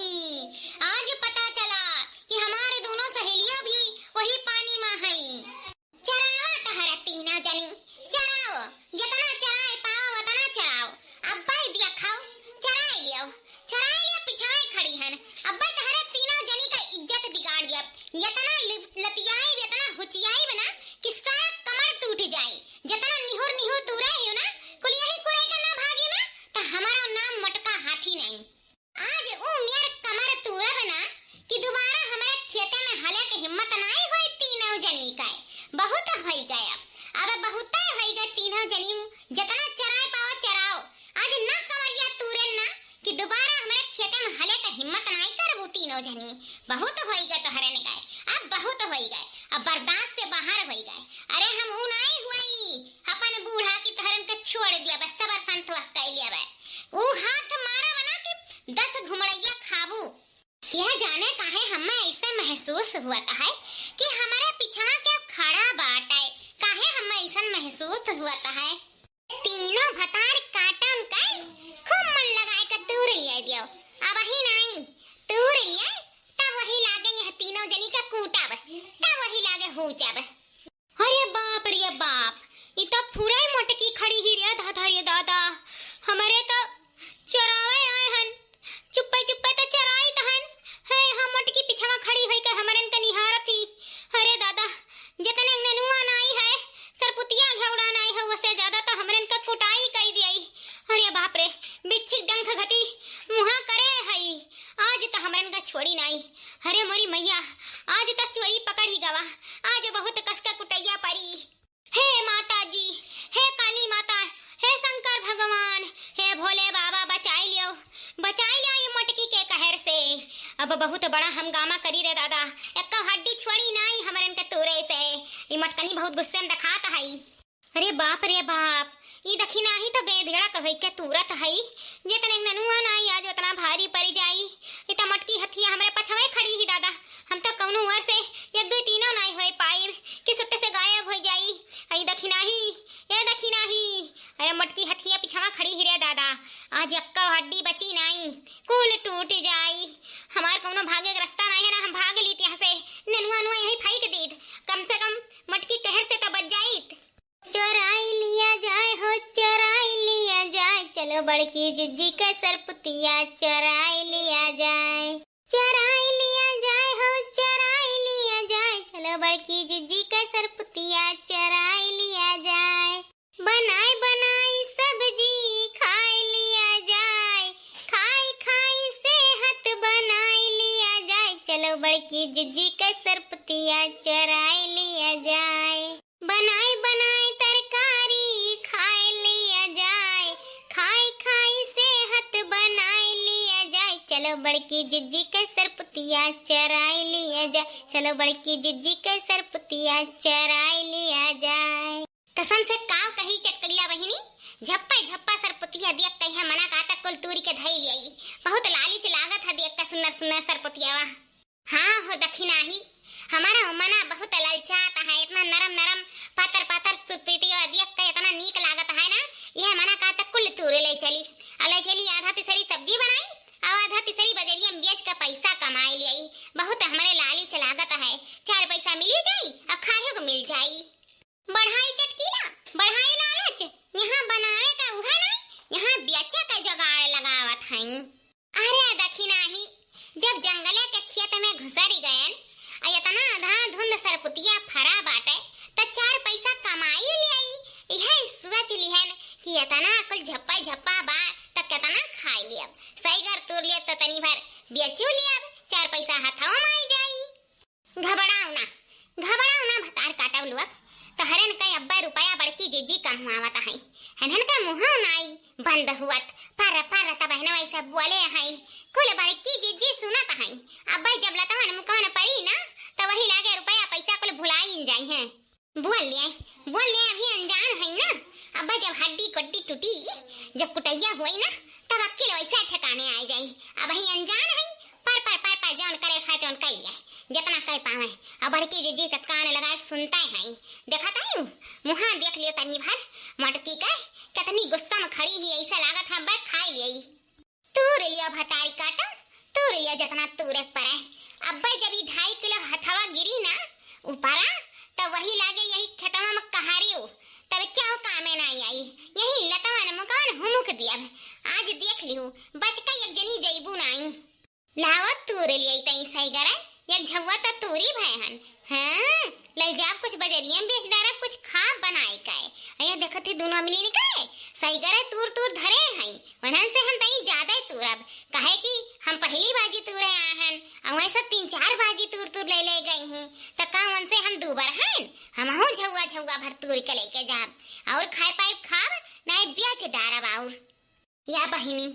आज पता चला कि हमारे दोनों सहेलियां भी वही पानी में हई। चरावा तहरा तीनों जनी, चराओ, जितना चराए पाओ उतना चराओ। अब्बे देखो, चराए लियो, चराए लियो, पिछाए खड़ी हन। अब्बे तहरा तीनों जनी का इज्जत बिगाड़ दिया। यतना लि-, लतियाई, यतना हुचियाई बना कि सारा कमर टूट जाए। जितना निहुर निहुर तू रहे हो ना, कुल यही कुरे का ना भागी ना, त हमारा नाम मटका हाथी नहीं। आज ऊ मेर कमर तूरब ना कि दोबारा हमरे खेते में हले के हिम्मत नाई होई तीनों जनी का। बहुत होई गए अब, अब बहुते होई गए तीनों जनी, जितना चराए पाओ चराओ। आज ना कमरिया तूरे ना कि दोबारा हमरे खेते में हले के हिम्मत नाई करबू तीनों जनी। बहुत होई गए तोहरे ने गए, अब बहुत होई गए, अब बर्दाश्त से बाहर होई गए। अरे हम ऊ नाई हुई अपन बूढ़ा की तोहरन के छोड़ दिया बस, सबर संतवा कई लिया बे। ऊ हाथ मारा बना कि दस घुमड़ैया खाबू। क्या जाने काहे हम्मे ऐसे महसूस हुआ है कि हमारे पीछा के खड़ा बाटे, काहे हम्मे ऐसन महसूस हुआ है। तीनों भतार काटन के खूब मन लगाए के तूर लिया दियो, अब ही नाई तूर लिया, तब वही लागे यह तीनों जनी का कूटब, तब वही लागे हूचब। अरे बाप रे बाप, ई त फुरई मोटकी खड़ी ही रे दादा रे दादा। हमरे त चरावे आए हन, चुप्पे चुप्पे त चराइत हन। है, हम मोटकी पिछवा खड़ी होई के हमरन के निहारत ही। अरे दादा, जतने नेनुआ नाई है, सरपुतिया घेवड़ा नाई है, वसे ज्यादा त हमरन के कुटाई कई दियाई। अरे बाप रे, बिच्छी डंख घटी मुहा करे हई। आज त हमरन का छोड़ी नाई। अरे मोरी मैया, आज त चोरी पकड़ ही गवा। आज बहुत कस के कुटैया परी। हे माता जी, हे काली माता, हे शंकर भगवान, हे भोले बाबा, बचाई लियो, बचाई लियो ये मटकी के कहर से। अब बहुत बड़ा हंगामा करी रे दादा, एक्को हड्डी छोड़ी नाई हमरन के तूरे से। ई मटकनी बहुत गुस्से में दिखात हई। अरे बाप रे बाप, ई दखिनाही त बेधेड़ा कहै के तुरत हई, जेतने ननुआ नाई आज ओतना भारी परि जाई। ई त मटकी हथिया हमरे पछवे खड़ी ही दादा, हम त कौनो ओर से एक दुई तीनों नाई होए पाइब कि सुट्ट से गायब होइ जाई। आई दखिनाही, ए दखिनाही, अरे मटकी हथिया पिछवा खड़ी ही रे दादा, आज एक्को हड्डी बची नाई, कुल टूट जाई। हमार कौनो भागे के रास्ता नाई है ना, हम भाग लीत यहाँ से, ननुआ नुआ यहीं फेंक दीत, कम से कम मटकी कहर से त बच जाइत। चोराई लिया जाए हो, चोराई लिया जाए, चलो बड़की जिज्जी का सरपुतिया चोराई लिया जाए। चोराई लिया जाए हो, चोराई लिया जाए, चलो बड़की जिज्जी का सरपुतिया चोराई लिया जाए। बनाई बनाई सब्जी खाई लिया जाए, खाई खाई सेहत बनाई लिया जाए, चलो बड़- कि जिज्जी के सरपतिया चराई लिया जाए, बनाई बनाई तरकारी खाई लिया जाए, खाई खाई सेहत बनाई लिया जाए। चलो बड़की जिज्जी के सरपतिया चराई लिया जाए, चलो बड़की जिज्जी के सरपतिया चराई लिया जाए। कसम से काव कही चटकैला बहिनी, झप्पा झप्पा सरपतिया देख कहिया मना का तक कुल तूरी के धई लियाई। बहुत लालिच लागत है देख के सुन्नर सुन्नर सरपतियावा। हाँ हो दखिनाही, हमारा मना बहुत ललचात है, इतना नरम नरम पातर पातर सुरपतिया देख के इतना नीक लागत है ना, यह मना का तक कुल तूरे ले चली। और ले चली आधा तिसरी सब्जी बनाई, और आधा तिसरी बजरिया में बेच के पैसा कमाई लियाई। बहुत हमरे लालिच लागत है, चार पैसा मिली जाई और खाए को मिल जाई। बढ़ाई चटकीला, बढ़ाई लालच, यहाँ बनावे का उहे नहीं, यहाँ बेचे का जुगाड़ लगावत हई। अरे दखिनाही, जब जंगले के खेत में घुसरी गयन, आ इतना अंधाधुंध सरपुतिया फरा बाटे, त चार पैसा कमाई लियाई। इहे सोच लिहन कि इतना कुल झप्पा झप्पा बा, त केतना खाई लियब। सैगर तूर लियब त तनी भर बेचू लियब, चार पैसा हथवा में आई जाई। घबराओ ना, घबराओ ना भतार काटव लुअक, तहरन के अब्बे रुपया बड़की जिज्जी कहुआवत हई। हनहन के मुँह नाई बंद हुअत, पर पर तब हन वैसे बोले हई। कुल बड़की जिज्जी सुनत हई। अब्बे जब लतवन मुकवन पड़ी ना, त वही लागे रुपया पैसा कुल भुलाई जाई हैं। बोल ले, बोल ले, अभी अनजान हई ना। अब्बे जब हड्डी कड्डी टूटी, जब कुटैया होई ना, तब अक्किल वैसे ठिकाने आई जाई। अबही अनजान हई, पर पर पर पर जौन करे खाए तौन कई ले, जितना कह पावे। अब बड़की जिज्जी के कान लगाए सुनते हैं, देखत हई, मुँहा देख लियो तनी भर मटकी के, कितनी गुस्सा में खड़ी ही, ऐसा लागत है अब्बे खाई लियई। तूर लियो भतारी काटो, तूर लियो जितना तूरे परे। अब्बे जब ई ढाई किलो हथवा गिरी ना ऊपरा, तब वही लागे यही खेतवा में कहारियो, तब क्या कामे ना आई, यही लतवन मुकवन हुमुक दियब। आज देख लिहू, बच के एक जनी जइबू नाई। लावा तूर लियाई तई सही करे, या झउआ त तूरी भय हन। हाँ, ले जाब कुछ बजरिया में बेच डारब, कुछ खाब बनाई के। अया देखत ही दुनो मिलिन के सही करे तूर तूर धरे हई, वनहन से हम तई ज्यादा तूरब, काहे कि हम पहली बाजी तूरे आए हन, अउ ऐसा तीन चार बाजी तूर तूर ले ले गई ही, त का उनसे हम दूबर हन? हमहू झउआ झउआ भर तूर के लेके जाब, और खाए पाइब खाब, नाई बेच डारब और। या बहिनी,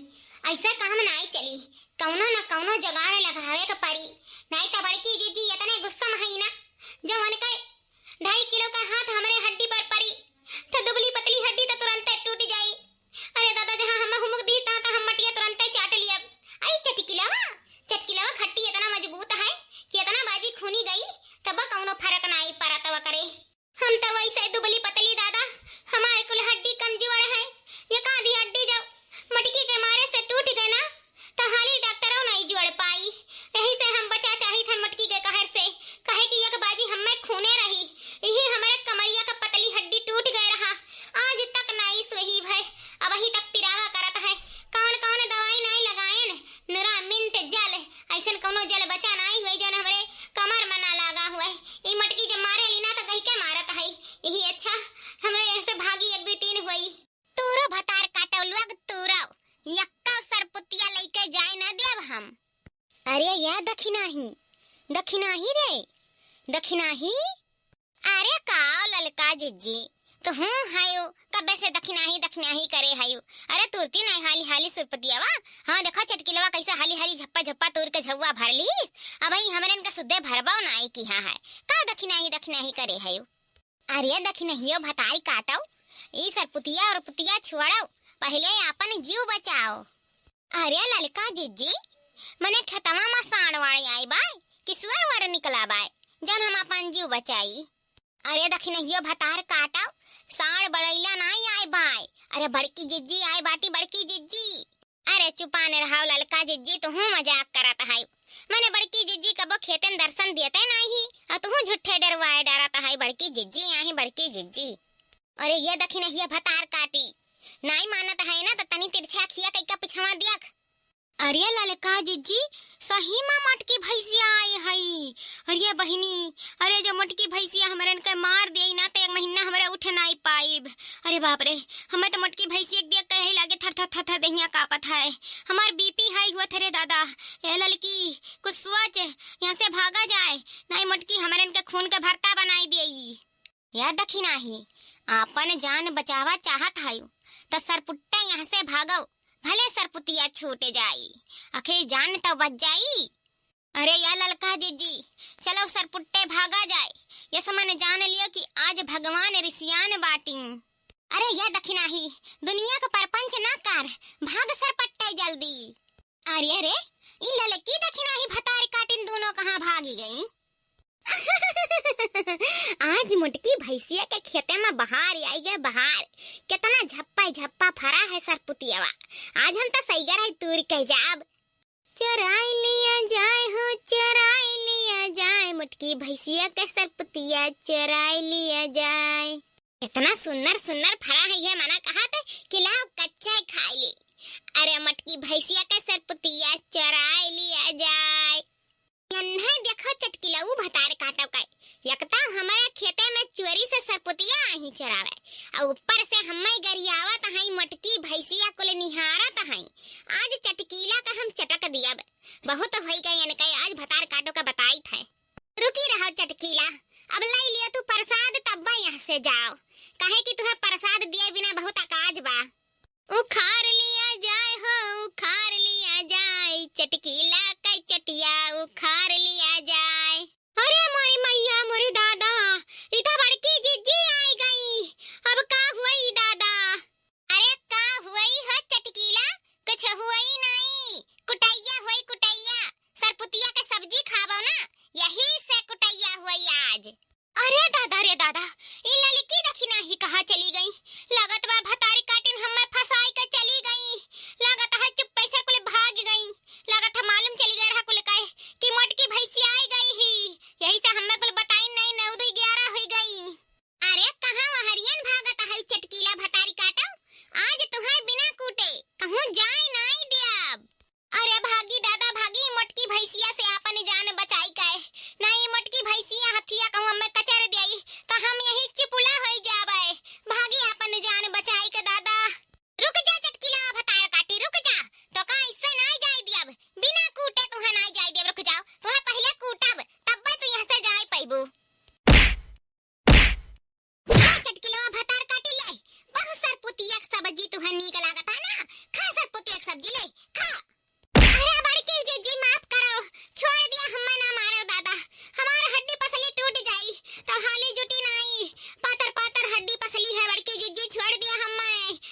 ऐसा काम नाई चली, कौनो न कौनो जुगाड़ लगावे के परी, नाई त बड़की जिज्जी इतने गुस्सा में हई ना, जब उनके ढाई किलो का हाथ हमरे हड्डी पर परी, त दुबली पतली हड्डी त तुरंते टूट जाई। अरे दादा, जहाँ हम हुमुक दी, तहाँ त हम मटिया तुरंते चाट लियब। आई चटकिलवा, चटकिलवा खट्टी इतना मजबूत है कि इतना बाजी खूनी गई, तब कौनो फर्क नाई परत वकरे। हम त वैसे दुबली पतली दादा, हमार कुल हड्डी कमजोर है, एक आधी हड्डी जब मटकी के मारे से टूट गए ना, त हाली डॉक्टरों नहीं जोड़ पाई। यही से हम बचा चाहित हन मटकी के कहर से, काहे कि एक बाजी हम्मे खूने रही, यही हमरे कमरिया के पतली हड्डी टूट गए रहा, आज तक नाई सही भय, अबही तक पिरावा करत है। कौन कौन दवाई नाई लगायन, नुरा मिंट जल, ऐसन कौनो जल बचा नाई हुए जौन हमरे कमर में ना लागा हुए। ई मटकी जब मारे ली ना त गई के मारत है, यही अच्छा हमरे यहाँ से भागी एक दो तीन हुई। तूरो भतार काटो लोग तूरो, यक्का सरपुतिया लइके जाए न देब हम। अरे या दखिनाही, दखिनाही रे, दखिनाही। अरे का ललका जिज्जी, तो हूँ हायो, कब्बे से दखिनाही दखिनाही करे हायो। अरे तुरती नहीं हाली हाली सुरपतियावा। हाँ देखो चटकिलवा कैसे हाली हाली झप्पा झप्पा तूर के झउआ भर लीस। अब ही हमरन का सुद्धे भरबाओ नाई किहा है, का दखिनाही दखिनाही करे हायो। अरे दखिनहियो भतारी काटो, ई सरपुतिया और पुतिया छोड़ो, पहिले आपन जीव बचाओ। अरे ललका जिज्जी, मने खेतवा मा साँड़ वाड़ आए बाय, कि सुअर वर निकला बाय, जौन हम आपन जीव बचाई। अरे दखिनहियो भतार काटो, साँड़ बड़ैला नाई आए बाय। अरे बड़की जिज्जी आए बाटी, बड़की जिज्जी। अरे चुपाने रहाव ललका जिज्जी, तुहूँ मजाक करत हायु। मने बड़की जिज्जी कबो खेते में दर्शन देते नाही, अउ तुहूँ झूठे डरवाए डरत हायु, बड़की जिज्जी आही, बड़की जिज्जी। अरे ये दखिनहिया भतार काटी, नाई मानत है ना, त तनी तिरछा खिया कइका पिछवा दियक। अरे ललका जिज्जी, सही मा मोटकी भैंसिया आई हई। अरे बहिनी, अरे जो मोटकी भैंसिया हमरन के मार देई ना, त एक महीना हमरे उठ नाई पाइब। अरे बाप रे, हमें त मोटकी भैंसिया के देख के यही लागे थर थर थर थर देहिया कांपत है। हमार बीपी हाई हुआ थे रे दादा। ए ललकी, कुछ सोच, यहाँ से भागा जाए, नाई मोटकी हमरन के खून के भरता बनाई देई। या दखिनाही, आपन जान बचावा चाहत हयू, त सरपुट्टा यहाँ से भागो, भले सरपुतिया छूट जाई, आखिर जान त बच जाई। अरे या ललका जिज्जी, चलो सरपुट्टे भागा जाए, ये समन जान लियो कि आज भगवान रिसियान बाटी। अरे या दखिनाही, दुनिया का परपंच ना कर, भाग सरपट्टे जल्दी। अरे अरे, ई ललकी दखिनाही भतार काटिन दोनों कहाँ भागी गई? आज मोटकी भैंसिया के खेते में बहार आई गए, बहार। कितना झप्पा झप्पा फरा है सरपुतियावा। आज हम तो सैगर है तूर के जाब। चुराई लिया जाए हो, चुराई लिया जाए, मोटकी भैंसिया के सरपुतिया चुराई लिया जाए। इतना सुन्नर सुन्नर फरा है, ये मना कहत कि लाओ कच्चा खाई ली। अरे मोटकी भैंसिया के सरपुतिया चुराई लिया जाए। यन्हे देखो चटकिला, ऊ भतार काटो का, एक तो हमारे खेते में चोरी से सरपुतिया आही चोरावे, और ऊपर से हम्मे गरियावत हई, मोटकी भैंसिया कुल निहारत हई। आज चटकीला का हम चटक दियब, बहुत होई गए इनके, आज भतार काटो का बताइत है। रुकी रहो चटकीला, अब लई लियो तू प्रसाद, तब यहाँ से जाओ, काहे कि तुहे प्रसाद दिए बिना बहुत अकाज बा। उखार लिया जाए हो, उखार लिया जाए, चटकीला का चटिया उखार लिया जाए। अरे मोरी मैया, मोरी दादा, ई तो बड़की जिज्जी आई गई। अब का हुई दादा? अरे का हुई हो चटकीला? कुछ हुई नहीं, कुटैया हुई कुटैया। सरपुतिया के सब्जी खाबो ना, यही से कुटैया हुई आज। अरे दादा रे दादा, ई ललकी दखिनाही कहाँ चली गई? लागत बा भतारी काटिन हम्मे फंसाई के चली गई। लागत है चुप्पे से कुल भाग गई। लागत है मालूम चली गए रहा कुल कहे कि मोटकी भैंसिया आई गई ही, यही से हम्मे कुल बताई नहीं, नौ दू ग्यारह हुई गई। अरे कहाँ वहरियन भागत है चटकीला भतारी काटो, आज तुहाई बिना कूटे कहूँ जाए नाई दियाब। अरे भागी दादा भागी, मोटकी भैंसिया से आपन जान बचाई के, नहीं मोटकी भैंसिया हथिया कहूँ हम्मे कचर देई, त हम यही चिपुला होई जाबे। भागी आपन जान बचाई के दादा। रुक जा चटकीला भतार काटी, रुक जा, तो का इससे नाई जाई दियब, बिना कूटे तुहे नाई जाई दियब, रुक जाओ, तुहे पहले कूटब, तब्बे तू यहाँ से जाए पैबू। ले चटकिलवा भतार काटी ले, बहुत सरपुतिया के सब्जी तुहे नीक लागत है ना, खा सरपुतिया के सब्जी ले, खा। अरे बड़की जिज्जी माफ करो, छोड़ दिया, हम्मे ना मारो दादा, हमार हड्डी पसली टूट जाई, तो हाली जुटी नाई, पातर पातर हड्डी पसली है बड़की जिज्जी, छोड़ दिया हम्मे,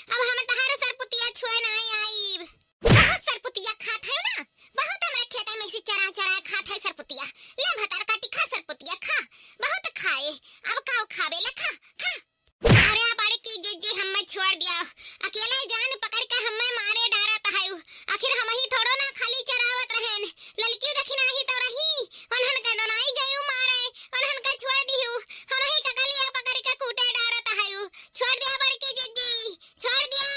अब हम तहार सरपुतिया छुए नाई आईब। बहुत सरपुतिया खात है ना, बहुत हमारे खेते में से चरा चरा खात है सरपुतिया, ले भतार काटी खा सरपुतिया खा, बहुत खाए, अब काऊ खाबे ले खा, खा। अरे बड़की जिज्जी हम्मे छोड़ दिया, अकेले जान पकड़ के हम्मे मारे डारत है, आखिर हम ही थोड़ो ना खाली चरावत रहेन, ललकी दखिनाही तो रही, उन्हन के दनाई गयू मारे, उन्हन के छोड़ दिहू, हम ही का गलिया पकड़ के कूटे डारत है, छोड़ दिया बड़की जिज्जी, छोड़ दिया।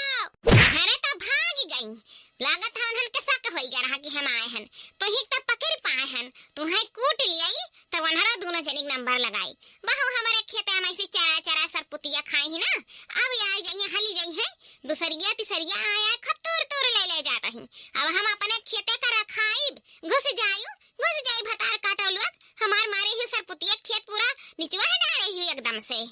अरे तो भाग गई, लागत है उन्हन के शक होई गया रहा कि हम आए हन, तो ही तब पकड़ पाए हन, तुम्हें कूट लियाई, तब उन्हरा दोनों जनिक नंबर लगाई। बहू हमारे खेते में से चरा चरा सरपुतिया खाई ही ना, अब आए जाइए, हली जाई है, दूसरिया तीसरिया आए आए खूब तूर तूर ले ले जाता ही। अब हम अपने खेते का रखाइब, घुस जायू, घुस जाई भतार काटो लोग, हमार मारे ही सरपुतिया खेत पूरा निचवा है डारे ही एकदम से।